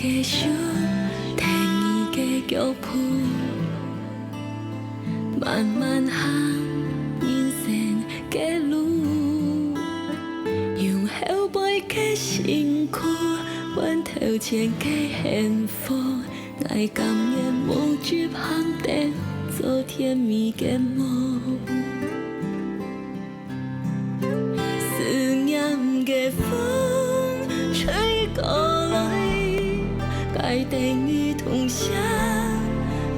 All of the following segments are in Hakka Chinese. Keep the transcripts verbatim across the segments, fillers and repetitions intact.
个手，跈你个腳步，慢慢行人生个路，用後背个辛苦，換頭前个幸福。 𠊎甘願無執行等做甜蜜个夢。思念个風吹過來，𠊎等你同享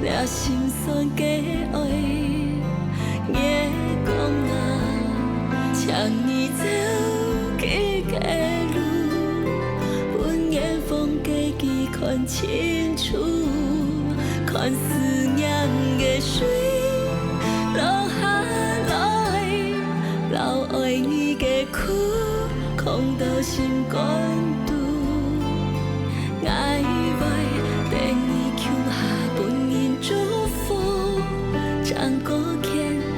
這心酸个愛。月光啊，請你照佢个路，分遠方个佢看清 楚，看思念个水落下來，摎愛你个苦囥到心肝肚。𠊎會等你共下分人祝福，正過牽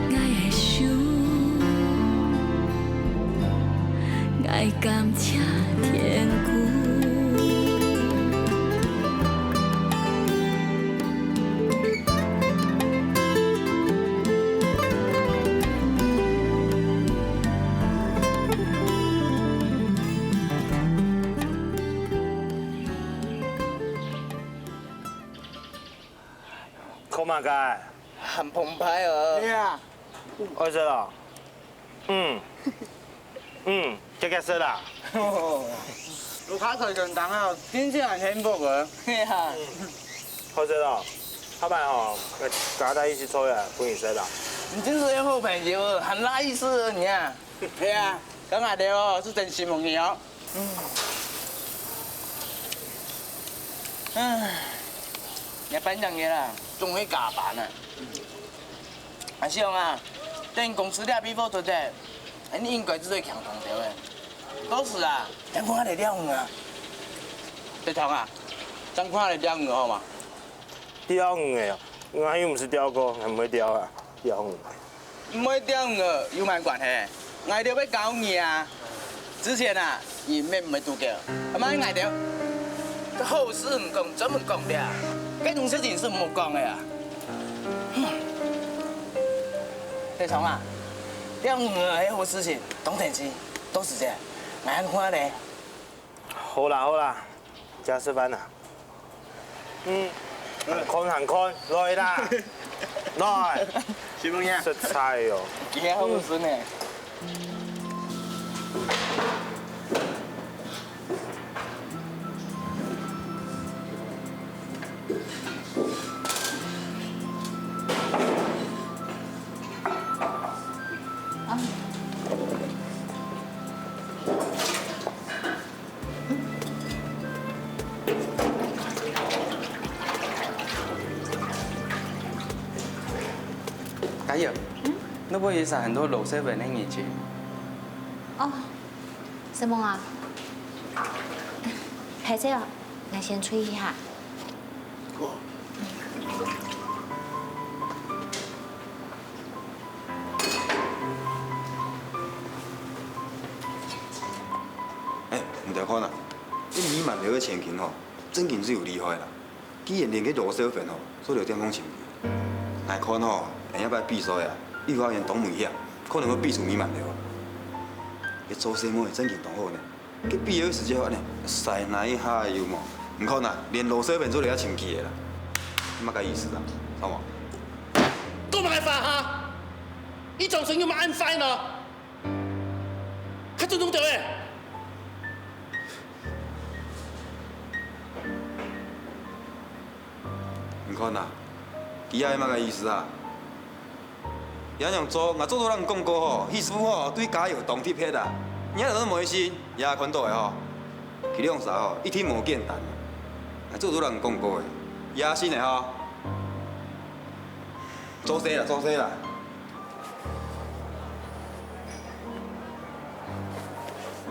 𠊎个手。 𠊎感謝天公。看麼个？還澎湃哦！對啊。愛食哦？ 嗯，嗯，遽遽食啦。哦，有較多人當啊，真正很幸福啊。係啊。好食哦，下擺吼，𠊎加帶一息菜啊，分你食啦。你真係个好朋友，還拉意思啊你啊。係啊，該𠊎兜哦，係真心歡喜哦。唉，也半年个啦，總會加班啊。 阿雄啊，等公司這筆貨出忒，你應該就會強當兜个。到時啊，正看下來釣魚啊。德昌啊，正看下來釣魚好無？釣魚个哦，𠊎又毋識釣過，𠊎毋會釣啊，釣魚。毋會釣魚有麼个關係？𠊎兜會教你啊。 之前啊，你乜毋會拄著，還罵𠊎兜。該好事毋講，專門講个啊，該種事情係毋好講个啊。哼。德昌啊，釣魚係好事情，當珍惜，到時節，𠊎還看咧。好啦好啦，正食飯啦。 嗯，還看還看，來啦，來，食菜哦。幾好食呢。嘉怡，嗯？你會有啥很多老師傅个日子？哦，什麼啊？歹勢哦，𠊎先出去一下。 哎，你等看啊，這美滿樓个千金吼，正經係有厲害啦！居然連該羅少芬吼，做了點風情。𠊎看吼，𠊎這擺比賽啊，御花園當危險，可能會比輸美滿樓。該做細妹正經當好呢。 該比賽个時節恁呢，使哪一下有無？你看啊，連羅少芬做得也清氣个啦，麼个意思啊？知無？講麼个話哈？你掌聲有無恁壞無？較尊重點欸！你看啊，佢這係麼个意思啊？ 恁樣做，𠊎早就摎你講過吼，戲服吼，對嘉怡當特別啊。你還有無信？也看到个吼，佢兩儕吼，一定無簡單。𠊎早就摎你講過个，也信个吼。做事啦，做事啦。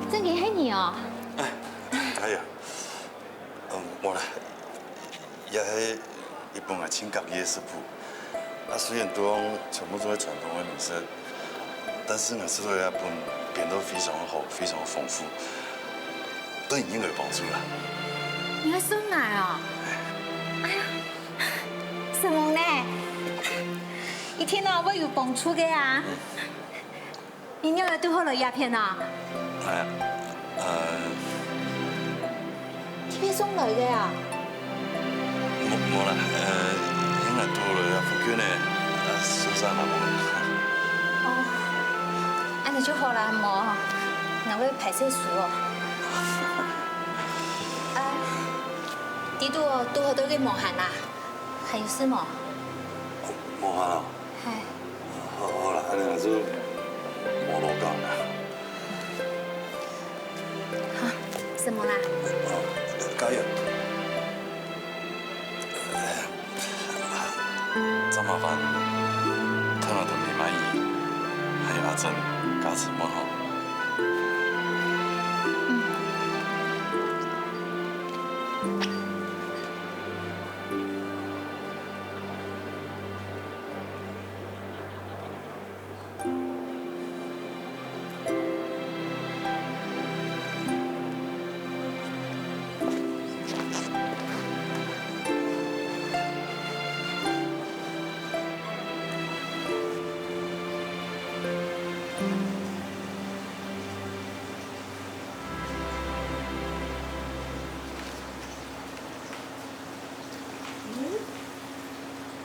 正經係你哦。哎呀，嗯，無啦。 也係一本𠊎盡合意个食譜。啊，雖然都講全部都係傳統个美食，但是𠊎試著這本變到非常好，非常豐富，對你應該有幫助啦。你愛送𠊎哦？哎呀，承蒙呢，一定哦會有幫助个啊。你仰會堵好來這片啊？哎，呃，特別送來个啊？無，無啦，呃，應該堵好來這附近个，呃，順續啦。哦，恁呢就好啦，無，𠊎會歹勢輸哦。 啊，知堵堵好到該無閒啦，還有事無？無閒啊？係。好，好啦，恁呢就無多講啦。好，承蒙啦。哦，加油。 真麻煩，聽落都毋滿意，還有阿珍加持無好。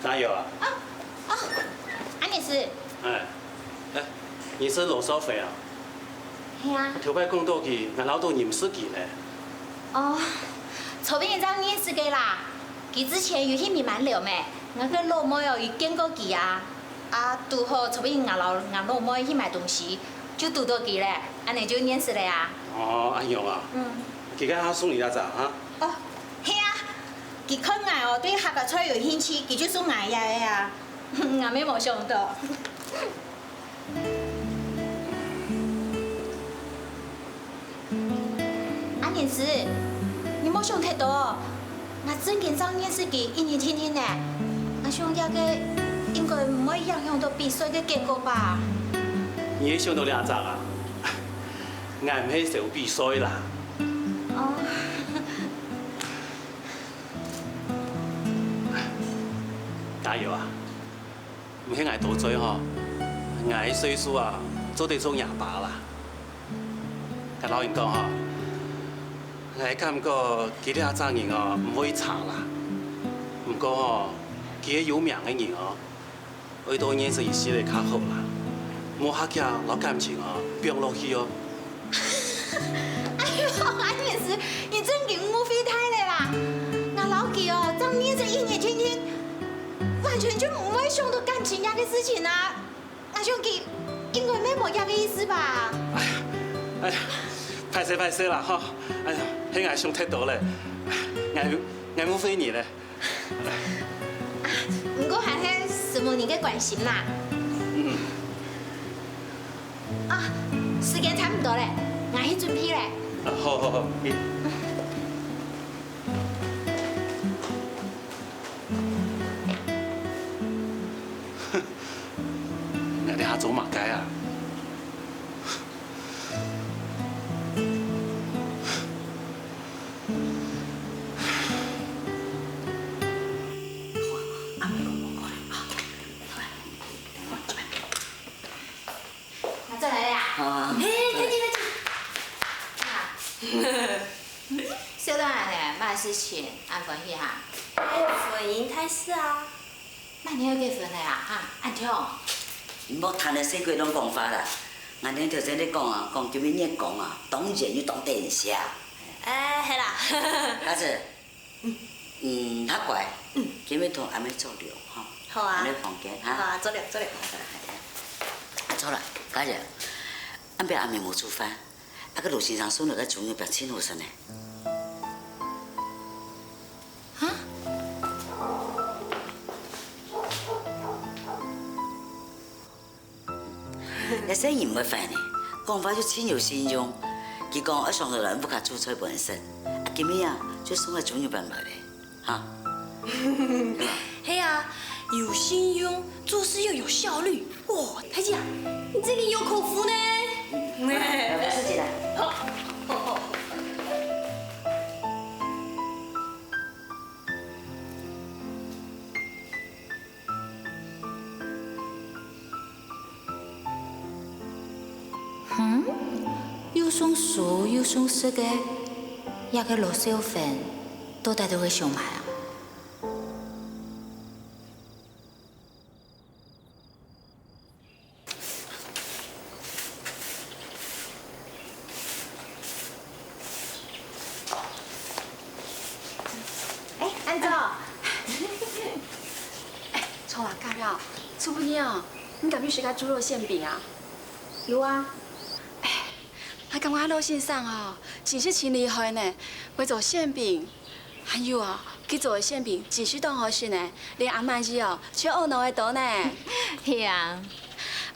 加油啊！啊，啊，恁呢係？哎，哎，你係羅少輝啊？係啊。頭擺講到佢，𠊎恅著認識佢呢。哦，昨晡日正認識个啦。佢之前有去美滿樓咩？𠊎个老妹哦，有見過佢啊。啊，堵好昨晡日𠊎摎𠊎老妹去買東西，就堵著佢咧，恁呢就認識咧啊。哦，恁樣啊。嗯。佢該下送你哪隻啊？哦， 係啊，佢看𠊎哦對客家菜有興趣，佢就送𠊎這个啊。𠊎乜無想著。阿年師，你莫想忒多哦。𠊎正經正認識佢一日定定呢。𠊎想這个應該毋會影響到比賽个結果吧？你會想到這隻啊？𠊎毋係愁比賽啦。哦。 加油啊！毋係𠊎多嘴吼，𠊎歲數啊，做得做若爸啦。𠊎摎你講吼，𠊎感覺佢這隻人哦，毋會差啦。毋過吼，佢係有名个人哦， 愛多認識一息仔較好啦，莫客氣摎感情哦放落去哦。哎喲，阿年師，你正經誤會大咧啦！𠊎摎佢哦，正認識一日定定，完全就毋會想到感情這个事情啊！𠊎想佢應該乜無這个意思吧？哎呀，哎呀，歹勢歹勢啦吼！哎呀，係𠊎想忒多咧，𠊎𠊎誤會你咧。 啊，毋過還係承蒙你个關心啦。嗯。啊，時間差毋多咧，𠊎去準備咧。啊，好好好，嗯。 𠊎這下做麼个啊？啊，轉來了呀？啊。嘿，趕緊，趕緊。啊。小段呢，麼个事情，恁歡喜哈？哎，婚姻大事啊。 麼人愛結婚了啊？哈，恁暢。你莫聽該細鬼亂講話啦！𠊎等頭先咧講啊，講今日月光啊，當圓又當等斜。哎，係啦。阿姊，嗯，較乖，今日同阿姆坐尞，吼。好啊。阿姆房間，哈。好啊，坐尞，坐尞。坐啦，家姐，暗晡阿姆無煮飯，啊，該羅先生送來个豬肉餅盡好食呢。 哈？這細人毋會煩呢，講話就盡有信用。佢講愛上來來屋下煮菜分人食，啊，今日啊，就送个豬肉餅來咧，哈。係啊，有信用，做事又有效率。哇，大姐啊，你真个有口福呢。嗯，好，有事情了。好，好，好。又送書又送食个，這个羅少芬到底都會想麼个啊？ 哎，恁早。哎，秋華，家表，昨晡日哦，你敢有食該豬肉餡餅啊？有啊。哎，𠊎感覺羅先生哦，真係真厲害呢，會做餡餅。還有哦，佢做个餡餅真係當好食呢，連阿滿姨哦，就愛學到呢。係啊。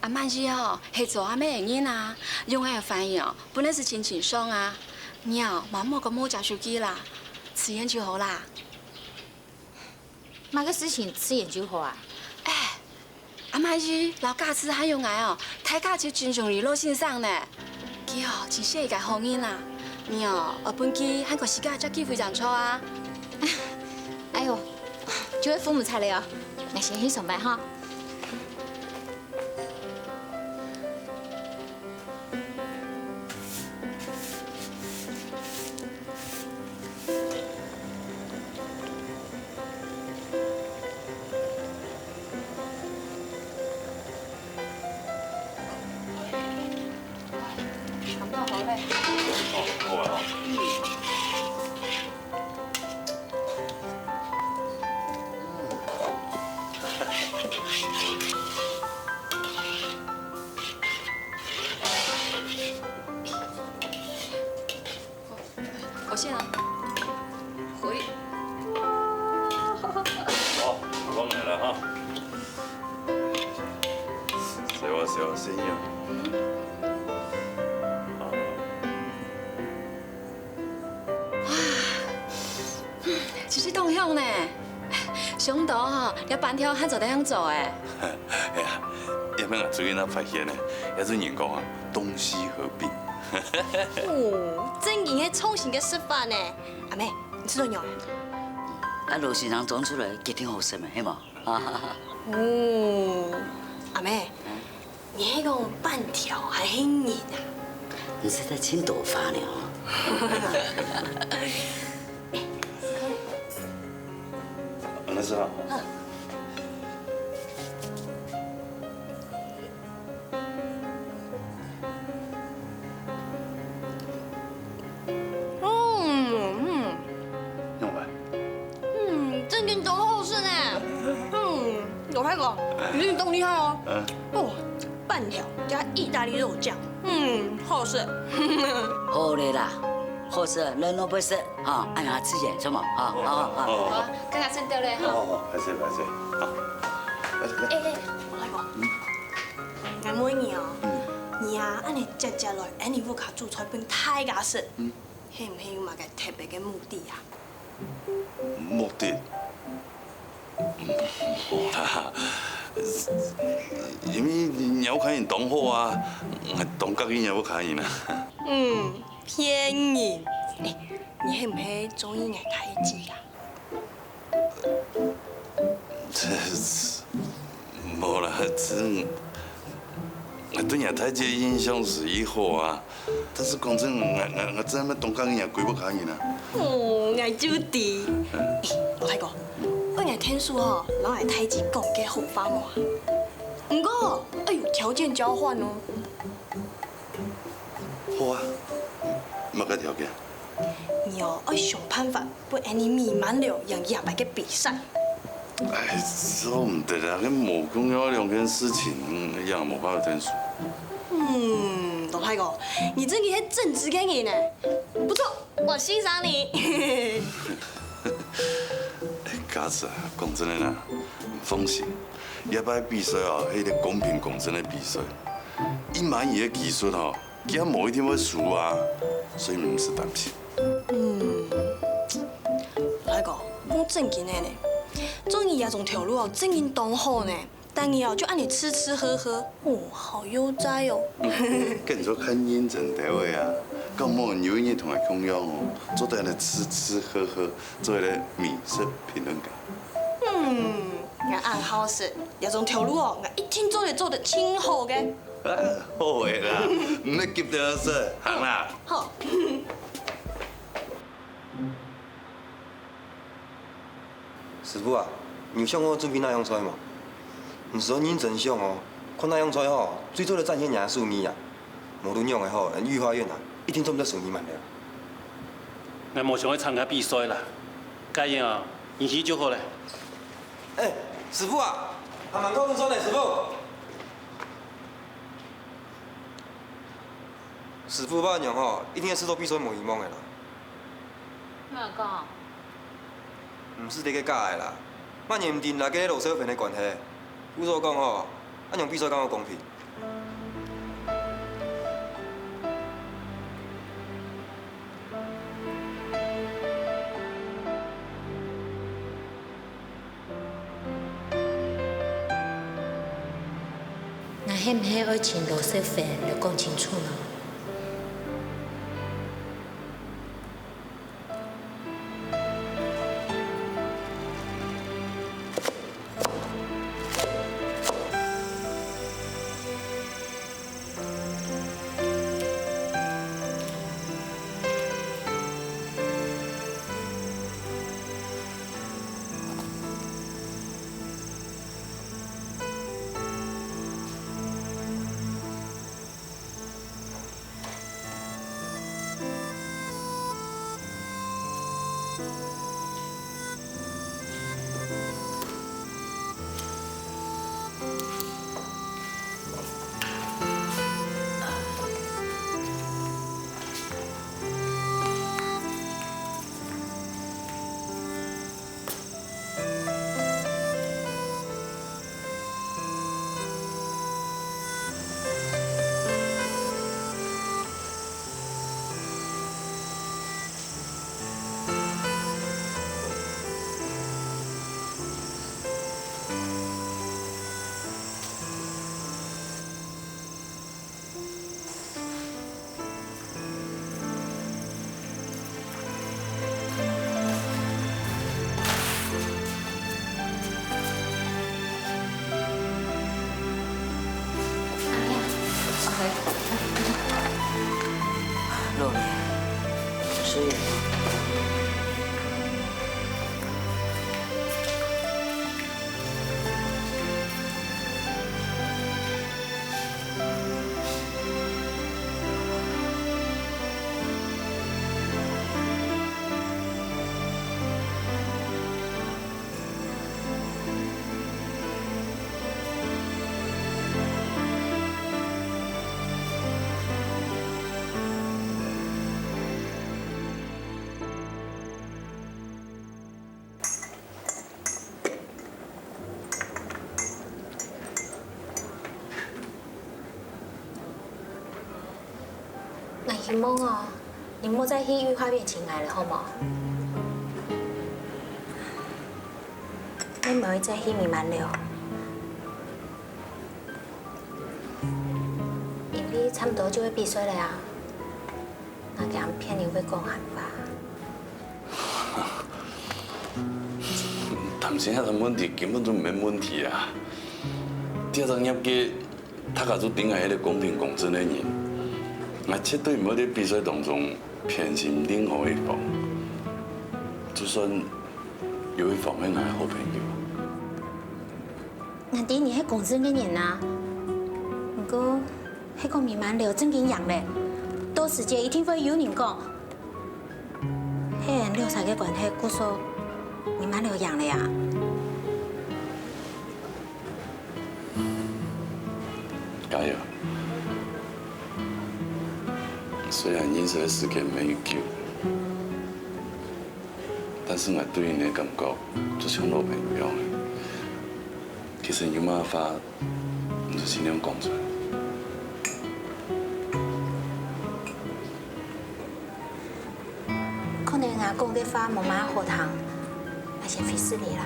阿滿姨哦，係做阿姆个人啊，用𠊎个反應哦， 本來係真正常啊，你啊，嘛莫講無接受佢啦，自然就好啦。麼个事情自然就好啊？哎，阿滿姨摎家慈還有𠊎哦，大家就真中意羅先生呢。佢哦，真係一個好人啊。你哦，愛分佢還過自家隻機會正著啊。哎喲，就係赴毋掣了哦，𠊎先去上班哈。 差不多好了。哦，好啊。 我先啊。喂。哦，我來了哈。小啊，小啊，聲音啊。啊。哇，真係當香呢！想毋到吼，這粄條還做得恁樣做誒。哎呀，也毋係𠊎最近才發現呢，也係人講啊，東西合併。哦，正經係創新个食法呢。阿妹，你試著仰啊？啊，羅先生裝出來，一定好食嘛，係無？哦，阿妹，你係講粄條還係仁啊？你實在真多話呢哦。恁樣係啊？ 嗯，嗯。仰般？嗯，正經當好食呢。嗯，羅大哥，你真當厲害哦。嗯。哦，粄條加義大利肉醬，嗯，好食。好了啦，好食，人都會食，哈，恁樣自然，是無？哈，好，好，好。好，剛剛先到了哈。哦，歹勢，歹勢，啊，來，來。哎，哎，羅大哥。嗯。 𠊎問你哦，嗯。你啊，恁樣輒輒來，恁樣屋下煮菜分大家食，嗯。係毋係有麼个特別个目的啊？目的？嗯，無啦，因為若屋下人當好啊，𠊎當合意若屋下人啊。嗯，騙人！哎，你係毋係中意𠊎大姊啊？ 無啦，這，𠊎對若大姊个印象係異好啊。但是講真，𠊎，𠊎，𠊎真个當合意若歸屋下人啊。哦，𠊎就知。嗯。哎，羅大哥，愛𠊎𢯭手吼，摎𠊎大姊講個好話無啊？毋過，愛有條件交換哦。 好啊，麼个條件？你哦，愛想辦法分𠊎美滿樓贏這擺个比賽。哎，做毋得啊，該無共樣兩件事情，也無辦法𢯭手。嗯，羅大哥，你真个係正直个人呢。不錯，我欣賞你。哎，家慈啊，講真个啦，放心， 這擺比賽哦，係一個公平公正个比賽。以滿姨个技術哦，佢也無一定會輸啊，所以毋使擔心。嗯，來講，講正經个呢，做你這種頭路哦，正經當好呢。逐日哦，就恁樣吃吃喝喝，哦，好悠哉哦。該你就較認真兜仔啊，敢無有一日同𠊎共樣哦，做得恁樣吃吃喝喝，做一個美食評論家。 嗯，𠊎恁好食，這種頭路哦，𠊎一定做得做得盡好个。好个啦，毋免急得瑟，行啦。好。師傅啊，你有想好準備哪樣菜無？你係愛認真想哦，看哪樣菜吼，最做得展現若手藝啊。無論仰仔好，御花園啊，一定做毋得輸美滿樓。𠊎無想愛參加比賽啦，該樣啊，你去就好咧。哎，師傅啊，還吂到你算呢，師傅。 師傅，恁樣吼，一定係試著比賽無希望个啦。哪會講？毋使得个假个啦，麼人毋知𠊎个羅少芬个關係。故所講吼，恁樣比賽敢有公平？ 𠊎係毋係愛尋羅少芬來講清楚呢？ 𠊎希望哦，你莫再去御花園尋𠊎了，好無？你毋愛再去美滿樓，因為差毋多就會比賽了啊。𠊎驚別人會講閒話。 談錢這種問題根本就毋係問題啊！這隻業界，大家都知𠊎係一個公平公正个人，𠊎絕對毋會在比賽當中偏心任何一方，就算有一方係𠊎个好朋友。 𠊎知你係公正个人啊，毋過係講美滿樓正經贏了，到時節一定會有人講，係𠊎兩儕个關係，故所美滿樓贏了啊。嘉佑，雖然認識个時間無久， 但是𠊎對你个感覺就像老朋友樣仔。其實有麼个話，你就盡量講出來。可能𠊎講个話無麼个好聽，𠊎先費事你啦。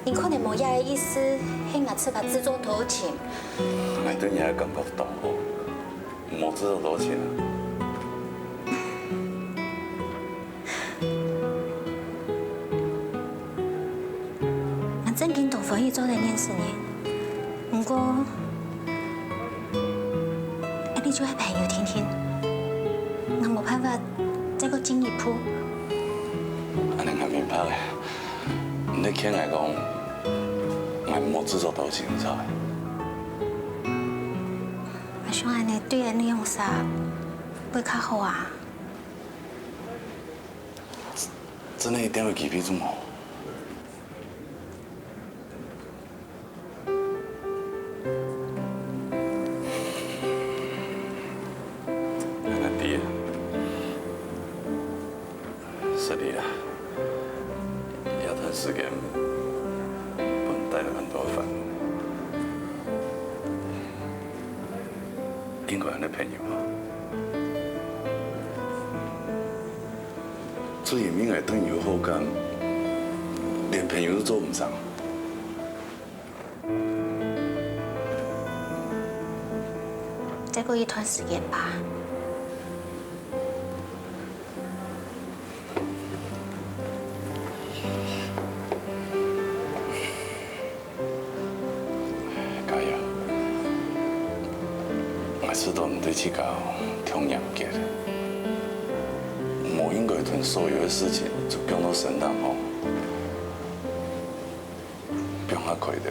你可能無這个意思，係𠊎自家自作多情。𠊎對你个感覺當好，無自作多情啊。做得認識你，毋過，恁呢就係朋友定定，𠊎無辦法再過進一步。恁呢𠊎明白了，你在勸𠊎講，𠊎莫製造多爭吵。𠊎想恁呢對𠊎兩儕會較好啊。 真的一點仔機會都無。𠊎知啊，失禮啊，這段時間分你帶來恁多煩惱。應該恁呢朋友啊。 就因為𠊎對你有好感，連朋友都做毋成。再過一段時間吧。 嘉瑤，𠊎試著你對自家忒嚴格，無應該同所有个事情就放到身上吼，放較開兜仔，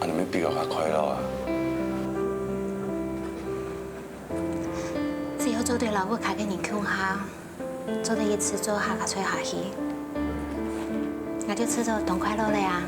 恁呢乜比較較快樂啊！只要做得摎屋下个人共下， 做得一直做下去，做下去，𠊎就試著當快樂了啊！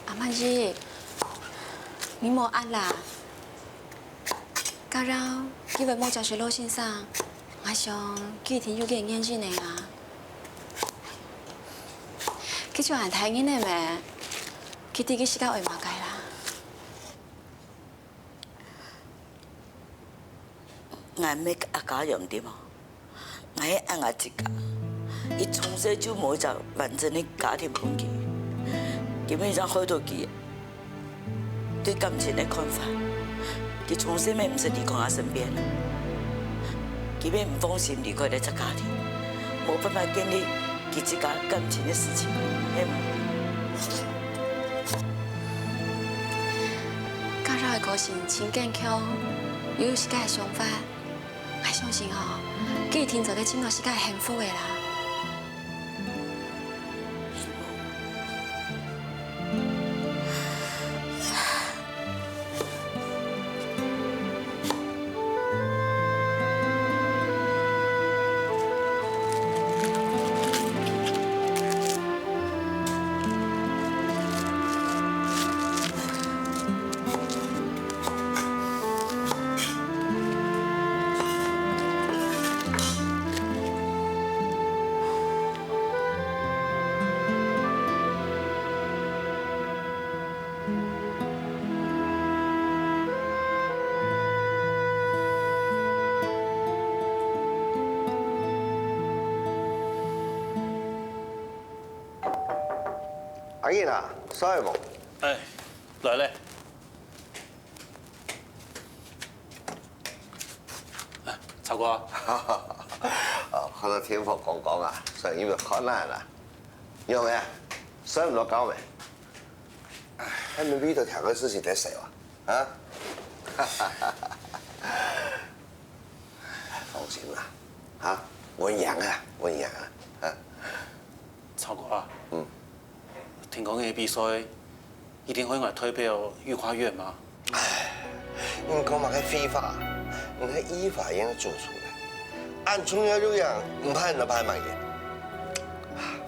阿滿姨，你莫恁啦。嘉瑤佢會無接受羅先生，𠊎想佢一定有佢个原因个啊。佢就恁大人了咩，佢知佢自家愛麼个啦。 𠊎毋係阿嘉陽對無？𠊎係愛𠊎自家。佢從細就無一隻完整个家庭分佢，今晡日正害到佢對感情个看法。佢從細乜毋識離開𠊎身邊，佢乜毋放心離開這隻家庭，無辦法建立佢自家感情个事情，係無？ 嘉瑤个個性盡堅強，又有自家个想法。𠊎相信吼，佢一定做得尋到自家个幸福个啦。 阿英啊，睡無？哎，來咧。哎，超哥啊。哦，看到天婆公公啊，所以你們看來啦。仰仔啊？睡毋落覺咩？哎，你們為著這個事情在愁啊？啊？放心啦，哈，𠊎會贏啊，𠊎會贏啊，哈。超哥啊，嗯。聽講你个比賽一定會用來代表御花園嗎？你講麼个廢話？你係御花園个主廚呢，恁重要个樣，毋派你來排麼个？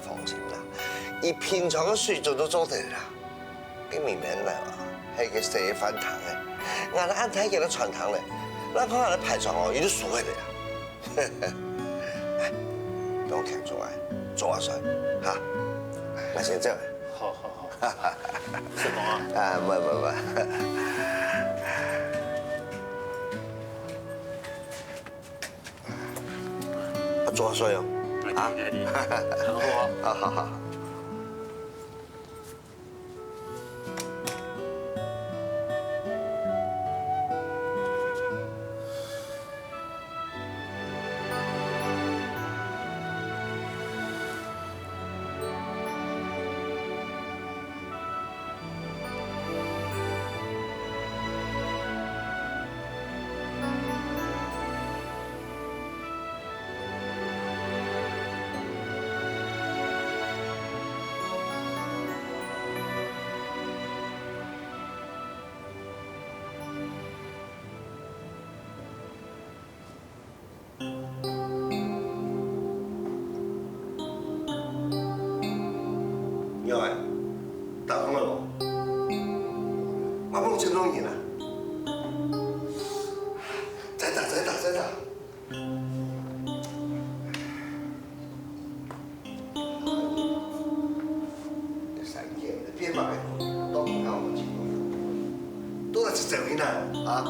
放心啦，以平常个水準都做得啦。你明明來啊，係个食飯堂个，𠊎恁大間个餐廳咧，𠊎看𠊎來排場哦，佢都輸个咧。 哎，當慶祝啊，做下水，哈，𠊎先走。好好好，承蒙啊。啊，毋毋毋。啊，做下水哦。啊，好啊。好好好。 有欸，打通了無？我問真多人啊。在打，在打，在打。 都來去走去呢，啊？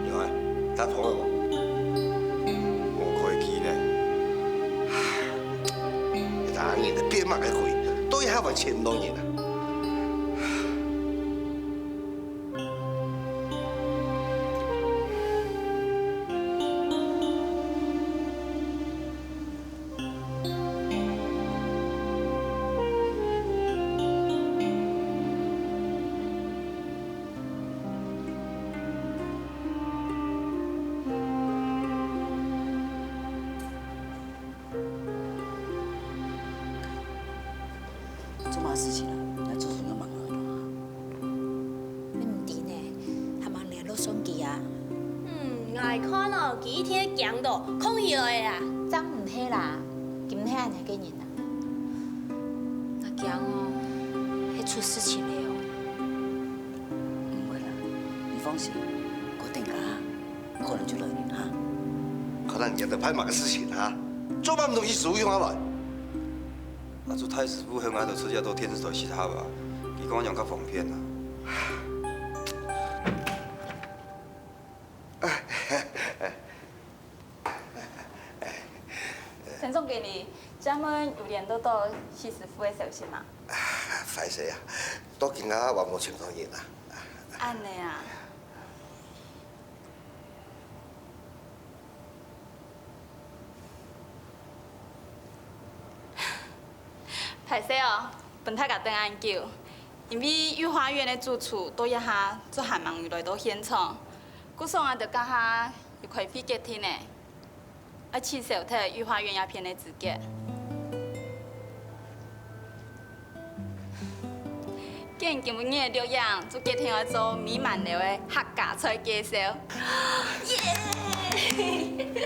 有啊，打通了無？無開機呢。唉，一打人就變麼个鬼，到底還有千多人啊？ 做麼个事情啊？你愛做事你愛問𠊎啊？你毋知呢，還吂聯絡上佢啊？嗯，𠊎看哦，佢一定係驚到囥起來啊！正毋係啦，佢毋係恁樣个人啊。𠊎驚哦，係出事情了哦。毋會啦，你放心，過等下 可能就來呢，哈？可能你在辦麼个事情，哈？做麼个毋同意思用下來？啊，做大師傅，向來都出去到電視台去他吧，佢講樣較方便啊。陳總經理，請問有聯絡到徐師傅个消息嗎？壞勢啊，到今下還無尋到人啊。恁樣啊？ 歹勢哦，分大家等恁久，因為御花園个主廚到這下都還吂有來到現場，故所𠊎兜這下有開會決定呢，愛取消忒御花園這片个資格。 既然今晡日个錄影，就決定愛做美滿樓个客家菜介紹。耶！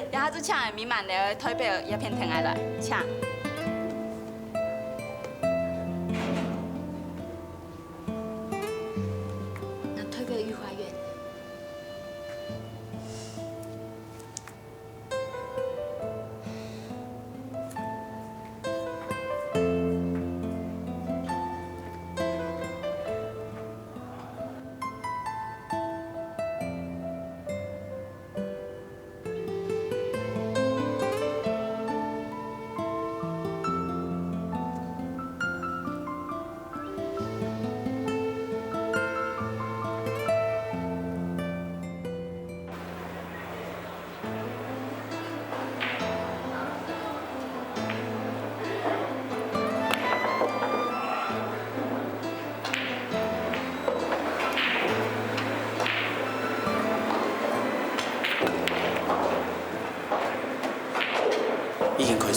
這下就請美滿樓个代表這片𢯭𠊎來，請。𠊎代表御花園。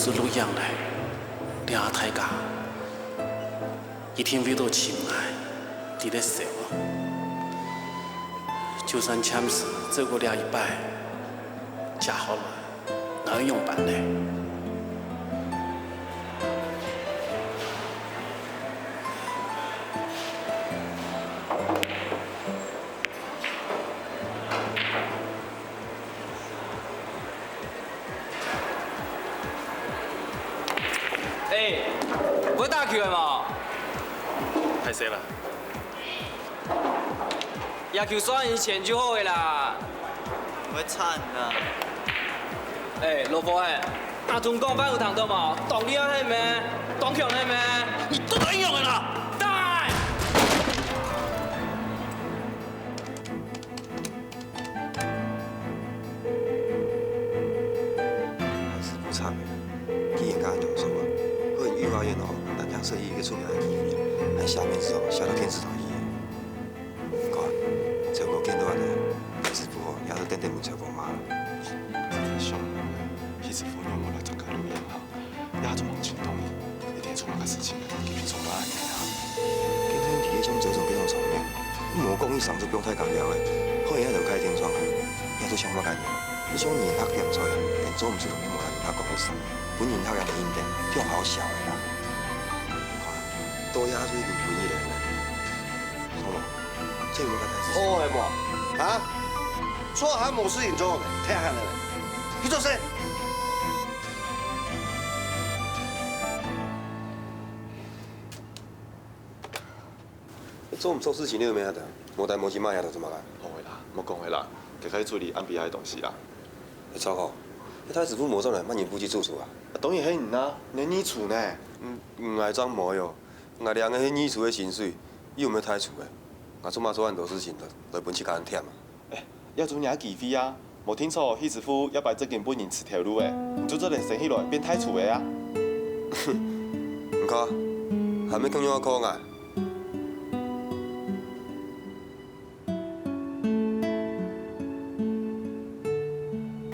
係錄影咧，這下大家一定會到尋𠊎，在這笑。就算暫時走過這一擺，接下來，𠊎愛仰般呢？ 欸，會打球个無？歹勢啦。野球算以前就好个啦。會慘啦。欸，老伙仔，阿忠講話有聽到無？當厲害係咩？當強係咩？你到底仰仔啦？大！ 師傅慘了，既然恁樣講啊，可能御花園哦，單淨設一個出名个機會，還寫名字哦，寫到電視台去。你看，這下見到恁樣，師傅哦，也係等等問才講嘛。師兄，師傅有無來參加錄影啊？ 也做毋清楚，一定出麼个事情，佢平常都恁樣啊。今天第一種這種這種場面，毋好講一聲就放大家了誒，可能也就開天窗啊，也都想麼个呢？你想人客點菜啊，連做毋出同你無人客講个事，分人客也無印象，這種好笑个啦。你看，多壓出一點本意來呢，好無？這有麼个大事情？好个無？啊？做下無事情做个，忒閒了，去做事。 做毋著事情，你有咩啊？無代無誌，麼个都做麼个？好个啦，莫講个啦，該該處理暗晡夜个東西啦。哎，糟糕，該太師傅無轉來，麼人負責主廚啊？啊，當然係你啊，你係二廚呢。嗯，𠊎正無喲，𠊎領个係二廚个薪水，又毋係大廚个，𠊎做麼做恁多事情來，來分自家恁忝啊？ 哎，也做若機會啊，無定著許師傅這擺正經分人辭頭路誒，你就做得升起來變大廚誒啊！你看，還無共樣个看啊！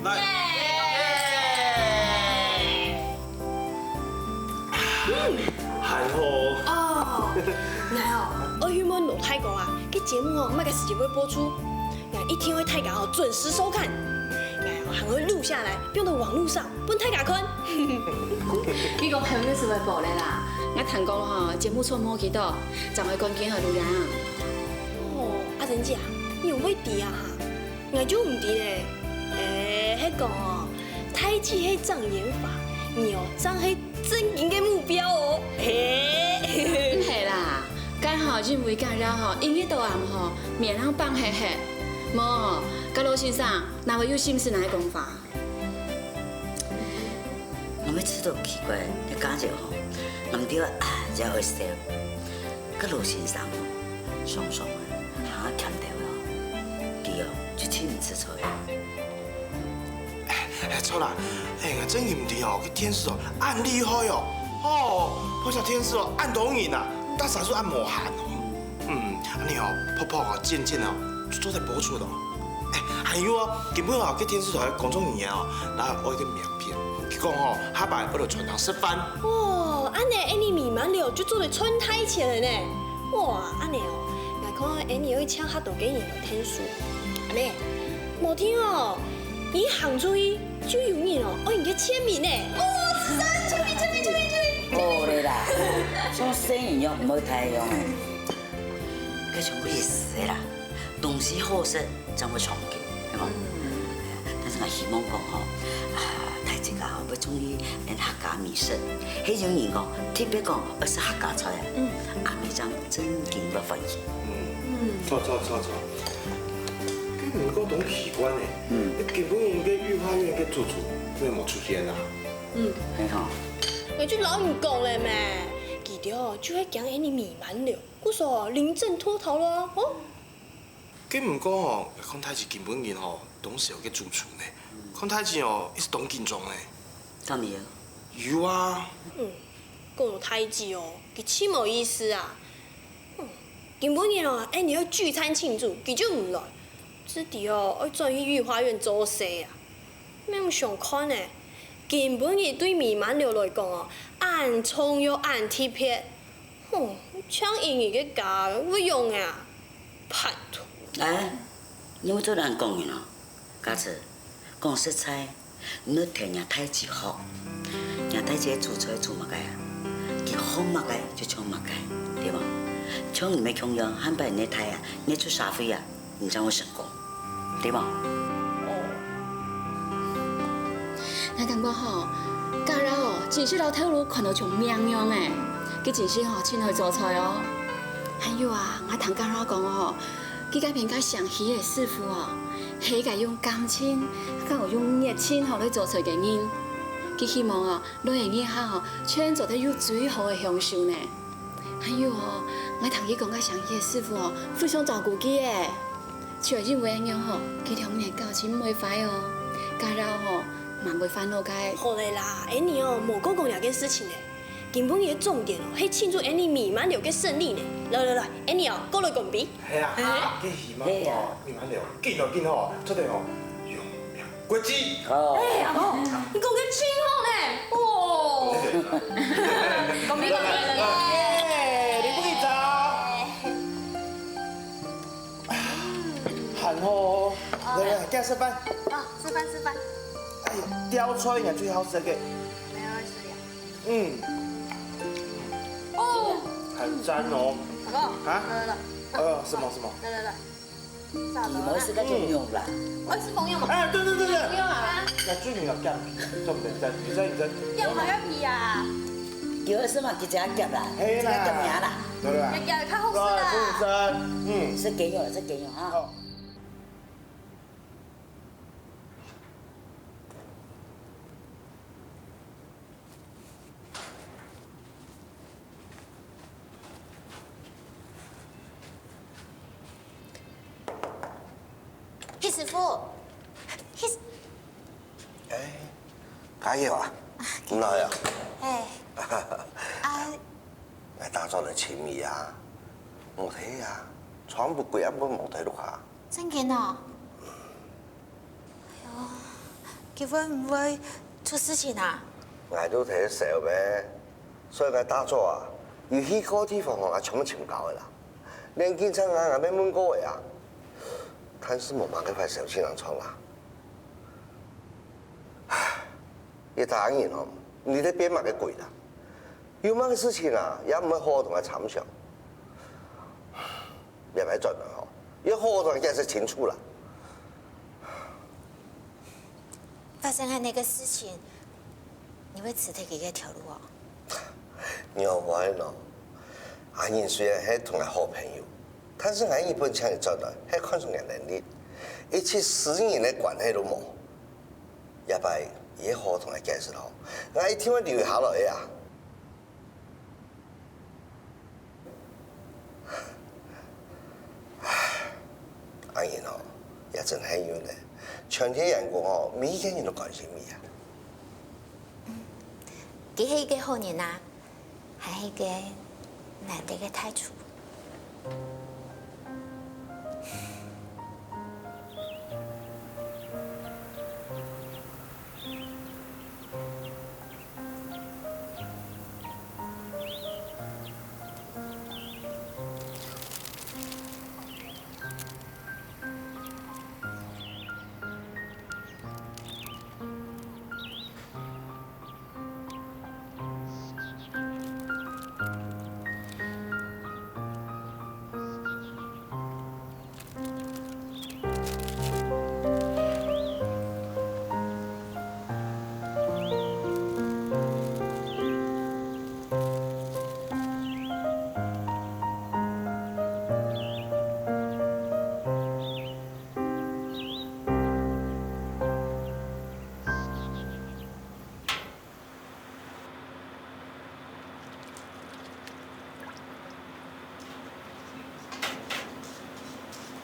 來！ 還好。哦，𠊎哦，愛去問羅大哥啊，該節目哦，麼个時節會播出？𠊎一定愛大家哦準時收看。𠊎哦還會錄下來，放到網路上，分大家看。你講還有麼个時節會播咧啦？𠊎聽講吼，節目出無幾多，正會趕緊去錄影。哦，阿珍姐啊，你又會知啊哈？ 𠊎就毋知咧。誒，係講哦，大姊係障眼法，你哦正係正經个目標哦。嘿，毋係啦，該吼因為今日吼，一日到暗吼，面攏繃核核。無，該羅先生，哪會有心思來講話？𠊎乜試著奇怪，你家姐吼，難得啊，也會笑。該羅先生吼，常常啊， 哈，欠條哦，佢哦，就盡毋識趣啊。哎，著啦，哎，𠊎正經毋知哦，該電視哦，恁厲害哦，哦，拍隻電視哦，恁多人啊，打掃就恁無閒哦。嗯，恁樣哦，拍拍哦，剪剪哦，就做得播出哦。哎，還有哦，今晡日哦，該電視台个工作人員哦，拿𠊎个名 片。佢講吼，下擺愛來餐廳食飯。哦，恁呢，𠊎俚美滿樓就做得賺大錢了呢。哇，恁呢哦，𠊎看𠊎俚愛請較多个人來𢯭手。恁呢，無定哦，你行出去就有人哦，愛你个簽名呢。哦，實在，簽名，簽名，簽名，簽名。好了啦，做生意又毋會太用誒。該全部意思啦。 東西好食，正會長久，係無？但是𠊎希望講吼，啊，大自家吼，愛中意𠊎客家美食。係有人講，特別講愛食客家菜啊，阿姆正正經會歡喜。著著著著，該毋過當奇怪呢，今晡日該御花園个主廚仰無出現啊？係吼。𠊎就摎你講了咩，佢兜就係驚𠊎俚美滿樓。 故所臨陣脫逃囉，吼。該毋過吼，看大姊今晡日吼，當時个主廚呢，看大姊哦，一直當緊張呢。敢有？有啊。嗯，講到大姊哦，佢盡無意思啊。嗯，今晡日哦，𠊎俚愛聚餐慶祝，佢就毋來。 知知哦，愛轉去御花園做事啊。毋想看呢，今晡日對美滿樓來講哦，恁重要恁特別。吼，請英語个假會用啊？拜託。哎，你會做恁講人哦？嘉慈，講實在，你愛聽若大姊學。若大姊煮菜煮麼个啊？佢學麼个就唱麼个，對無？像你乜共樣，下擺你大啊，你出社會啊，你正會成功。 對無？𠊎感覺吼，嘉樂哦，真實摎頭路看到像命樣誒，佢真實吼，真會做菜哦。還有啊，𠊎聽嘉樂講哦，佢該片个相戲个師傅哦，係一個用感情，還有用熱情吼來做菜个人。佢希望哦，來个日下吼，全做得有最好个享受呢。 還有哦，𠊎聽佢講个相戲个師傅哦，非常照顧佢誒。就係因為恁樣吼，佢兩儕感情毋會壞哦，嘉樂吼，嘛毋會煩惱个。好了啦，Annie哦，莫過講這件事情了。今晡日个重點哦，係慶祝Annie美滿樓个勝利呢。來來來，Annie哦，過來乾杯。係啊，啊，這希望哦，美滿樓，緊哦，緊哦，做得哦，用 果汁。哦。哎呀，哦，你講个真好呢，哦。講明白了。耶，你不給找。很好哦。來來，給他示範。啊，示範示範。哎，吊菜应该最好吃个。没有人吃呀。嗯。哦。很赞哦。好不好？啊？来来来。呃，什么什么？来来来。 佢無食該種肉啦。愛食紅肉嘛？哎，對對對對。紅肉啊。該最緊要減肥，重點在，你在你在。減下个肥啊。佢愛食嘛，佢自家減啦，係啦。自家減肥啦。對啦。要減較好食啦。對，不能吃，嗯。食雞肉啦，食雞肉哈。好。 許師傅，許師，哎，嘉友啊，你來啊？哎，啊，𠊎打早來尋你啊，無忒啊，全部歸暗晡無忒落下。正經哦？哎喲，佢會毋會出事情啊？𠊎都忒愁咩，所以𠊎打早啊，有去過地方哦，𠊎全部尋到个啦。 連警察啊，𠊎也問過个啊，但是無麼个壞消息能傳啦。唉，這大人哦，你在變麼个鬼啦？有麼个事情啊，也毋會好好同𠊎參詳。這擺轉來吼，要好好同𠊎解釋清楚啦。發生恁樣个事情，你會辭忒佢个頭路哦？ 仰會呢？阿仁雖然係同𠊎好朋友，但是𠊎日本請佢轉來，係看重佢能力，一息私人个關係都無。這擺佢好好同𠊎解釋吼，𠊎一定會留下來个啊。阿仁哦，也真幸運呢，全體員工哦，每一個人都關心你啊。 佢係一個好人啊，還係一個難得个大廚。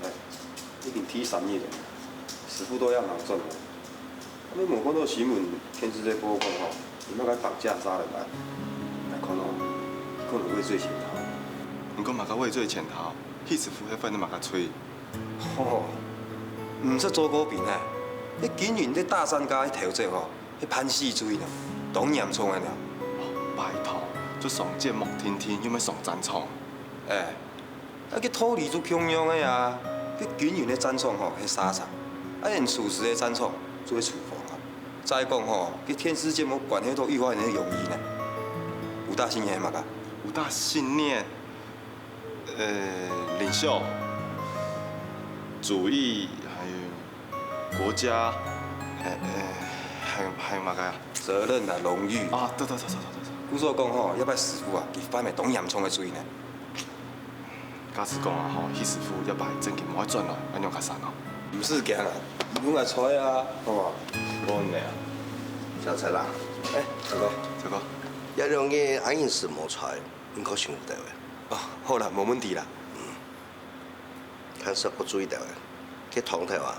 哎，已經第三日了，師傅都還吂轉來。你無看到新聞電視在報講吼，佢麼个綁架殺人案？𠊎看哦，可能畏罪潛逃。你講麼个畏罪潛逃？許師傅係犯了麼个罪？吼，毋識做過兵啊！你今日在大三角去偷賊吼，係判死罪呢，當嚴重个呢。拜託，就上節目定定，又毋係上戰場。哎，啊，該道理就共樣个啊。該軍人个戰場吼係沙場，啊，𠊎等廚師个戰場就係廚房啊。再講吼，該電視節目關係到一般人个榮譽呢。吳大興係麼个？吳大興呢？ 呃，領袖、主義，還有國家，呃，呃，還有，還有麼个啊？責任啊，榮譽。啊，對對對對對對對。故所講吼，這擺師傅啊，佢犯了當嚴重个罪呢。假使講啊吼，該師傅這擺正經無愛轉來，恁樣較慘哦。毋使驚啊，有𠊎在啊，好無？無問題啊。小陳啊，哎，大哥，大哥，這兩日阿英師無在，你可想有得喂？ 哦，好啦，無問題啦。嗯，還係愛注意兜仔。該湯頭啊，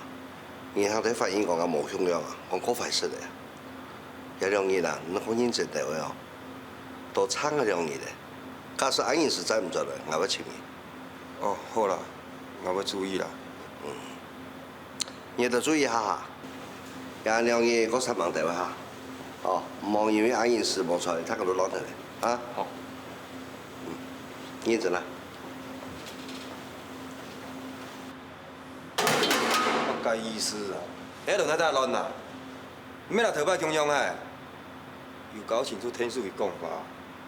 人客在反映講啊無共樣啊，講過壞勢咧。這兩日啊，你好認真兜仔哦，多撐啊兩日咧。假使阿英師再毋轉來，𠊎會請你。哦，好啦，𠊎會注意啦。嗯。 你兜注意下哈，這兩日過煞猛兜仔哈。哦，毋好因為阿英師無在，大家都亂忒咧，啊？好。嗯，認真啦。麼个意思啊？該輪到大家亂啦，毋係啦，頭擺共樣嘿。有交情就聽手佢講話，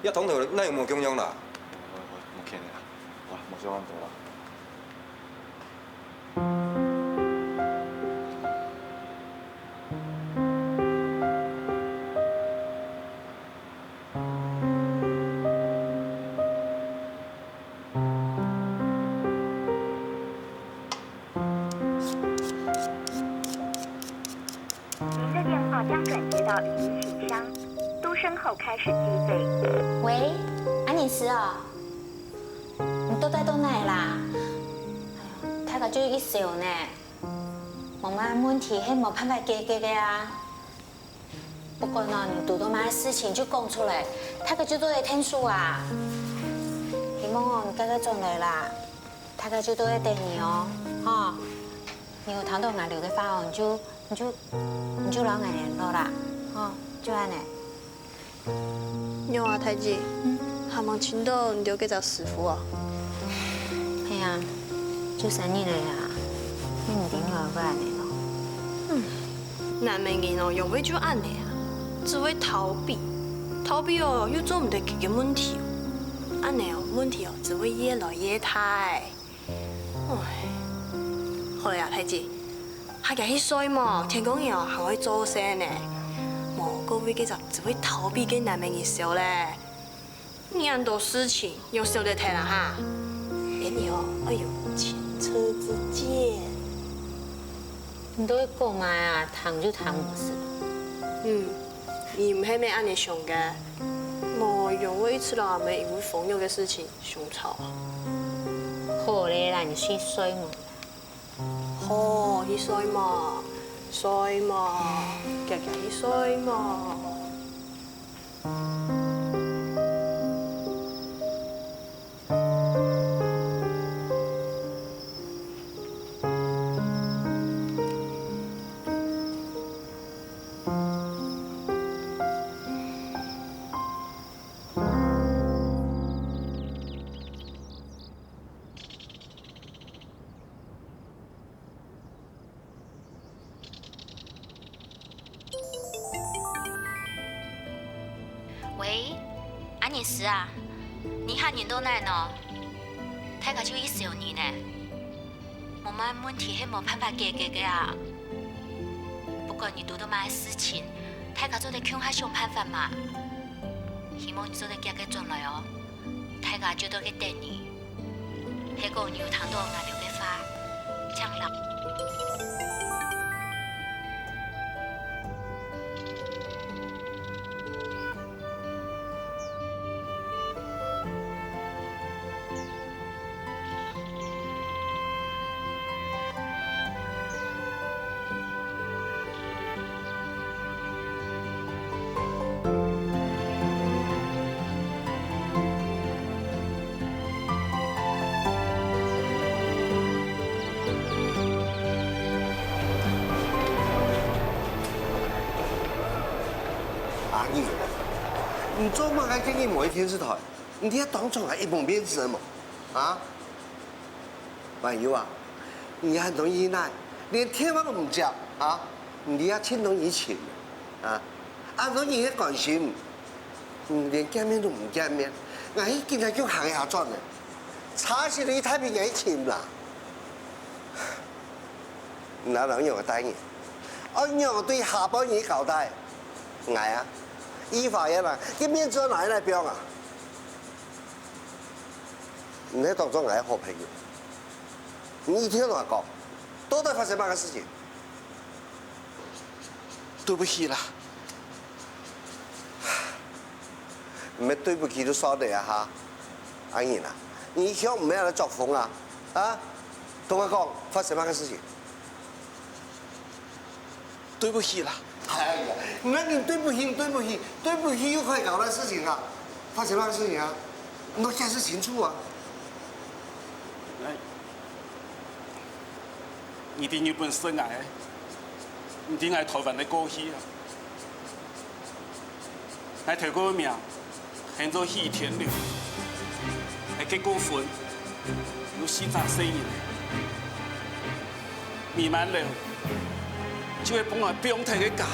這湯頭哪有無共樣啦？無，無，無可能啊，哇，無想恁多啦。 您的电话将转接到语音信箱，嘟声后开始计费。喂，阿英師哦，你到底到哪啦？哎喲，大家就一笑呢，無麼問題係無辦法解決个啊。不管哦，你堵到麼事情就講出來，大家就做得𢯭手啊。希望哦，你快快轉來啦。 大家就都會等你哦，吼。你有聽到𠊎兜个話哦，你就你就你就摎𠊎聯絡啦，吼，就恁呢。仰啊，大姊，還吂尋到你兜該隻師傅哦？係啊，就三日了呀，你毋知𠊎會恁呢咯。嗯，男仔人哦，仰會就恁呢啊，只會逃避，逃避哦，又做毋得解決問題哦，恁呢哦，問題哦，只會越來越大。 唉，好了啊，大姊，較遽去睡無？天光日哦，還愛做事呢。無過為該隻只會逃避个男仔人愁咧。你恁多事情，仰愁得忒啦哈？恁樣哦，愛有前車之鑑。你都會講啊，聽就聽無事。嗯，你毋係乜恁呢想个，無仰會一直摎阿姆因為風月个事情 相吵。好咧啦，你去睡無？好，去睡無？睡無？遽遽去睡無？喂，阿英師啊，你客人到哪呢？大家就一愁你呢。無麼問題係無辦法解決个啊。不管你堵到麼事情，大家做得共下想辦法嘛。希望你做得遽遽轉來哦。 大家就在該等你。係講你有聽到𠊎兜个話，請留。你做麼个今日無去電視台？你這當場還一無面子無？啊？還有啊，你恁多姨奶，連電話都毋接啊？你這盡多疫情啊？恁多人个關心，你連見面都毋見面，𠊎今日就行下轉呢，差事你大病𠊎尋啦。 你哪能仰个大人？愛仰對下輩人交代？𠊎啊，一發現啊，這面子愛哪來放啊？你係當作𠊎个好朋友，你一定愛同𠊎講，到底發生麼个事情？對不起啦。 毋係對不起就算了啊哈。阿英啊，你以後毋好來作風啊，啊？同𠊎講，發生麼个事情？對不起啦。哎呀，你對不起，對不起，對不起又可以搞到事情啊？發生麼个事情啊？你都解釋清楚啊！哎，你一定有本事啊，哎。 毋知𠊎台灣个過去啊。𠊎頭過名喊做許天龍，𠊎結過婚，有四隻細人。美滿樓就係分𠊎放忒个家。